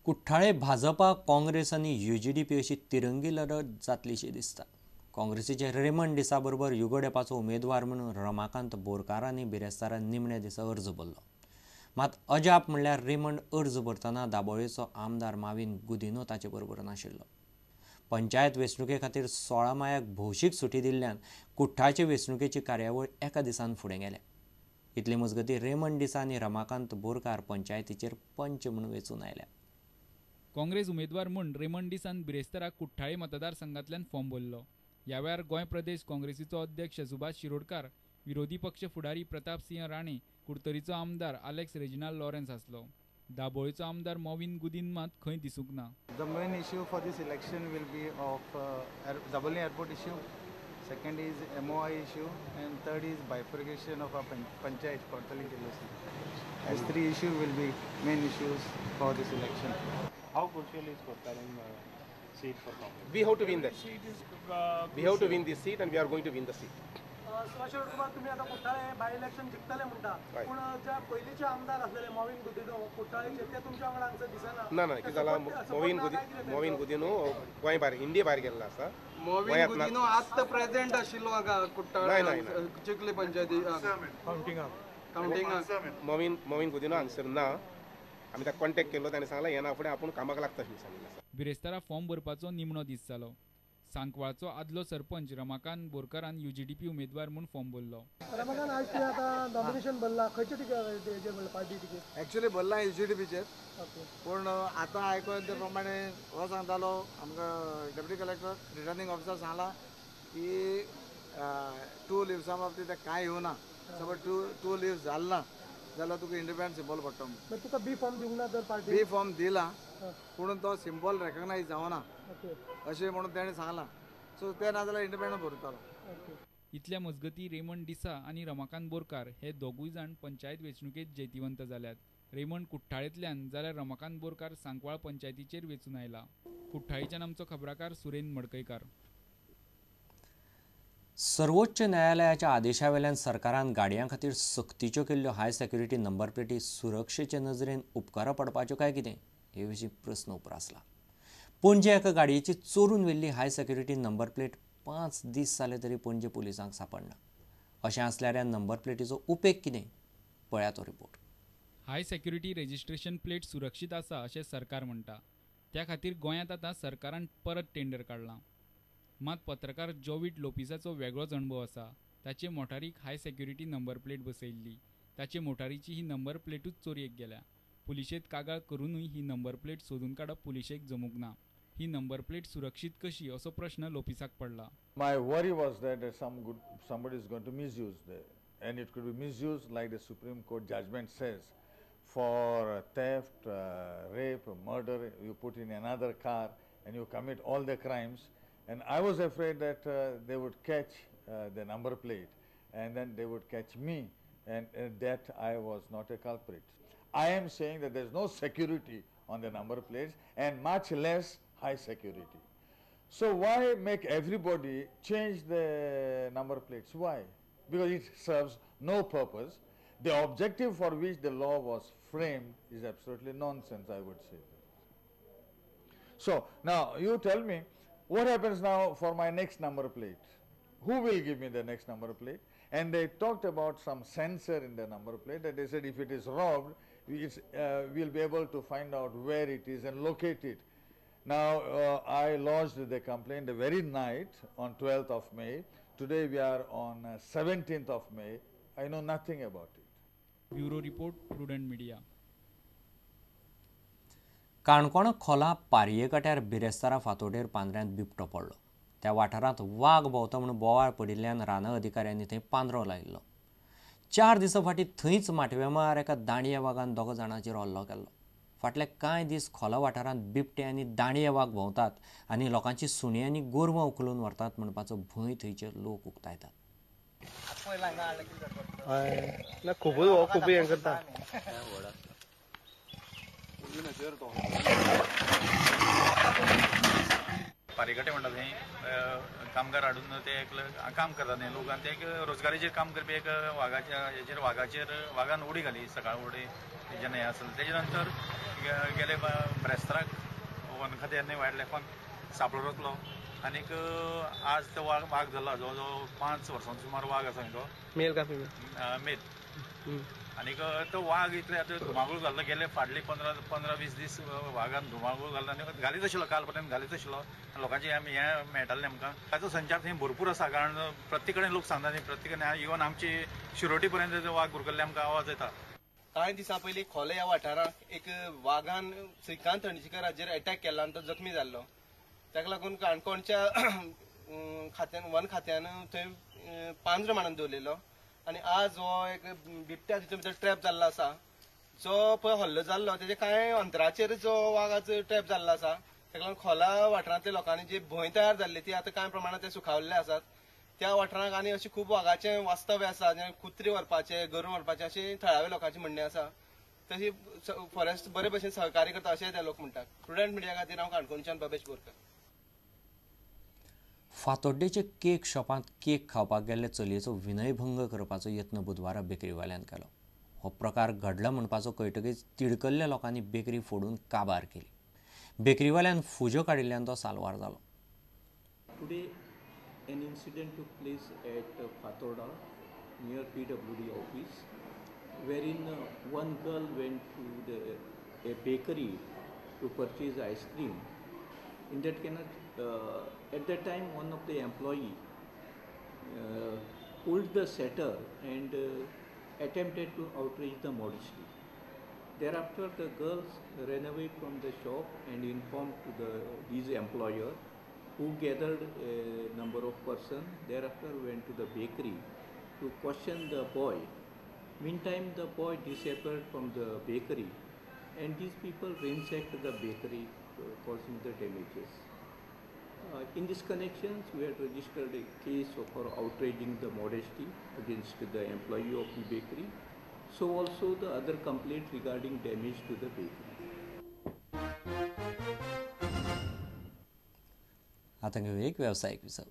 कुठ्ठाळे भाजपा, काँग्रेस आनी UGDP अशी तिरंगी लढत जातलीशी दिसता. काँग्रेसीचे रेमंड डिसा बरोबर युगोडेपाचो उमेदवार म्हणून रमाकांत बोरकारांनी बिरेस्तारा निमण्या दिसा अर्ज भरलो. मात अजाप म्हणल्यार रेमंड अर्ज भरतना दाबोळेचो आमदार माविन गुदिन्हो ताचे बरोबर नाशिल्लो. पंचायत वेंचणुके खातीर 16 मायाक भौशीक सुटी दिल्ल्यान कुठ्ठाळचे वेंचणुकेची कार्यावळ एका दिसान फुडें गेल्या. इतले मजगतीं रेमंड डिसा आनी रमाकांत बोरकार पंचायतीचेर पंच म्हणून वेंचून आयल्या. काँग्रेस उमेदवार म्हूण रेमंड डिसान बिरेस्तारा कुठ्ठाळे मतदारसंघांतल्यान फॉर्म भरलो. ह्या वेळार गोंय प्रदेश काँग्रेसीचो अध्यक्ष सुभाष शिरोडकार, विरोधी पक्ष फुडारी प्रताप सिंह राणे, कुडतरीचो आमदार आलेक्स रेजिनाल्ड लॉरेन्स आसलो. दाबोळीचो आमदार मोविन गुदीन मात खंय दिसूंक ना. The main issue for this election will be of Dabolim airport issue, second is MOI issue and third is bifurcation of our panchayat Cortalim LOC. As three issue will be main issues for this election. How crucial is Cortalim seat for Congress? We have to win that. We have to win this seat and we are going to win the seat. Subhash Shirodkar, तुम्ही आता कुठ्ठाळे by election जिखतले म्हणटा, पूण ज्या पयलींचे आमदार आसलेले मोविन गुदिन्हो कुठ्ठाळेचे ते तुमच्या वांगडा हांगसर दिसना. ना ना, कितें जालां, मोविन गुदिन्हो गोंय भायर, इंडिये भायर गेल्लो आसा. मोविन गुदिन्हो आत्तां प्रेझेंट आशिल्लो हांगा कुठ्ठाळे चिखली पंचायती कावंटिंगाक. मोविन गुदिन्हो हांगसर ना. आमी ताका कॉन्टेक्ट केल्लो, ताणें सांगलां येना फुडें आपूण कामाक लागता अशें सांगिल्लें आसा. बिरेस्तारा फॉर्म भरपाचो निमणो दीस जालो. सांकवाळचो आदलो सरपंच रमाकांत बोरकारान UGDP उमेदवार म्हूण फॉर्म भरलो. रमाकांत, आज तुवें आतां नॉमिनेशन भरला, खंयचे तिकेट भरला? पार्टी तिकेट एक्चुअली भरला UGDPचेर, पूण आतां आयकून ते प्रमाणे हो सांगतालो आमकां डेप्युटी कलेक्टर, रिटर्निंग ऑफिसर सांगला की 2 लिव्सां बाबतींत कांय येवना. सपोज 2 लिव्स जाल ना जाल्यार तुका इंडिपेंडंट सिंबल पडटा. तुका बी फॉर्म दिवंक ना तर पार्टी? बी फॉर्म दिला पूण तो सिंबल रेकग्नायज जावना अशें म्हणून तेणें सांगलां. सो ते नाजाल्यार इंडिपेंडंट भरतालो. इतल्या मजगतीं रेमंड डिसा आनी रमाकांत बोरकार हे दोगूय जाण पंचायत वेंचणुकेंत जैतिवंत जाल्यात. रेमंड कुठ्ठाळेंतल्यान जाल्यार रमाकांत बोरकार सांकवाळ पंचायतीचेर वेंचून आयला. कुठ्ठाळीच्यान आमचो खबराकार सुरेन मडकयकार. सर्वोच्च न्यायालयाच्या आदेशावेल्यान सरकारान गाडयां खातीर सक्तीच्यो केल्ल्यो हाय सेक्युरिटी नंबर प्लेटी सुरक्षेचे नजरेन उपकारा पडपाच्यो काय कितें हे विशीं प्रस्न उप्रासला. पणजे एका गाडयेची चोरून व्हेल्ली हाय सेक्युरिटी नंबर प्लेट 5 दीस जाले तरी पणजे पुलिसांक सांपडना. अशें आसल्यार ह्या नंबर प्लेटीचो उपेग कितें, पळया तो report. High security registration plate सुरक्षीत आसा अशें सरकार म्हणटा. त्या खातीर गोंयांत आतां सरकारान परत टेंडर काडलां. मात पत्रकार जोवीट लोपिसाचो वेगळोच अणभव आसा. ताचे मोटारीक हाय सेक्युरिटी नंबर प्लेट बसयल्ली. ताचे मोटारीची ही नंबर प्लेटूच चोरयेक गेल्या. पुलिशेंत कागाळ करूनूय ही नंबर प्लेट सोदून काडप पुलिशेक जमूंक ना. ही नंबर प्लेट सुरक्षीत कशी असो प्रश्न लोपिसाक पडला. My worry was that somebody is going to misuse the, and it could be misused like the Supreme Court judgment says, for theft, rape, murder, you put in another car and you commit all the crimes. And I was afraid that they would catch the number plate and then they would catch me, and that I was not a culprit. I am saying that there is no security on the number plates and much less high security. So why make everybody change the number plates? Why? Because it serves no purpose. The objective for which the law was framed is absolutely nonsense, I would say. So now you tell me, what happens now for my next number plate? Who will give me the next number plate? And they talked about some sensor in the number plate, and they said if it is robbed, we'll be able to find out where it is and locate it. Now, I lodged the complaint the very night on 12th of May. Today we are on 17th of May. I know nothing about it. Bureau Report, Prudent Media. Canacona खोला पारयेकाट्यार बिरेस्तारा फातोडेर पांदऱ्यांत बिबटो पडलो. त्या वाठारांत वाग भोंवता म्हूण बोवाळ पडिल्ल्यान रान अधिकाऱ्यांनी थंय पांदरो लायिल्लो. 4 दिसां फाटीं थंयच माटव्या मळार एका दांडये वागान 2 जाणांचेर हल्लो केल्लो. फाटले कांय दीस खोला वाठारांत बिबटे आनी दांडये वाग भोंवतात आनी लोकांची सुणी आनी गोरवां उखलून व्हरतात म्हणपाचो भंय थंयचे लोक उक्तायतात. खूब हें करता. पारेकटे म्हणटा थंय कामगार हाडून ते काम करतात न्ही लोक, आनी ते एक रोजगारीचेर काम करपी एक वागाच्या हेचेर वागान उडी घाली सकाळ उडी जेन्ना हें आसलें. तेजे नंतर गेले ब्रेस्ताराक वन खात्यान वायल्ड लायफान सापळो रचलो आनीक आज तो वाग जालो जवळ जवळ 5 वर्सांचो सुमार वाग आसा तो. मेल का फिमेल? मेल. आनीक तो वाग इतले आतां धुमाकूळ घाल्लो गेले फाटले 15-20 दीस वागान धुमाकूळ घाल्लो आनी घालीत आशिल्लो, काल पर्यंत घालीत आशिल्लो. लोकांचे आमी हें मेळटालें आमकां. ताचो संचार थंय भरपूर आसा, कारण प्रत्येक कडेन लोक सांगता न्ही, प्रत्येक कडेन इवन आमची शिरोटी पर्यंत वाग गुरकल्ले आमकां आवाज येता. कांय दिसां पयलीं खोले ह्या वाठारांत एक वागान श्रीकांत थंडशीकर हाजेर अटॅक केल्लो आनी तो जखमी जाल्लो. ताका लागून काणकोणच्या खात्यान वन खात्यान थंय पांजरो मांडून दवरलेलो आनी आज हो एक बिबट्या तितून भितर ट्रॅप जाल्लो आसा. जो पळय हल्लो जाल्लो तेजे कांय अंतराचेर जो वागाचो ट्रॅप जाल्लो आसा. ताका लागून खोला वाठारांतल्या लोकांनी जी भंय तयार जाल्ली ती आतां कांय प्रमाणांत ते सुखावल्ले आसात. त्या वाठारांत आनी अशी खूब वागाचें वास्तव्य आसा, कुत्री व्हरपाचें, गोरूं व्हरपाचें अशें थळाव्या लोकांचें म्हणणें आसा. तशी फॉरेस्ट बरे भशेन सहकार्य करता अशें ते लोक म्हणटात. प्रुडंट मिडिया खातीर हांव काणकोणच्यान बबेश बोरकर. फातोड्डेचे केक शॉपांत केक खावपाक गेल्ले चलयेचो विनयभंग करपाचो यत्न बुधवारा बेकरीवाल्यान केलो. हो प्रकार घडला म्हणपाचो कळटकीच तिडकल्ल्या लोकांनी बेकरी फोडून काबार केली. बेकरीवाल्यान फुज्यो काडिल्ल्यान तो साल्वार जालो. Today an incident took place at Fatorda near PWD office, wherein one girl went to a bakery to purchase ice cream. In that cannot, at that time one of the employee pulled the shutter and attempted to outrage the modesty. Thereafter the girls ran away from the shop and informed to his employer, who gathered a number of persons. Thereafter went to the bakery to question the boy. Meantime, the boy disappeared from the bakery and these people ransacked the bakery, causing the damages. In this connection, we had registered a case for outraging the modesty against the employee of the bakery. So also the other complaint regarding damage to the bakery. आता घेऊया एक व्यावसायिक विसव.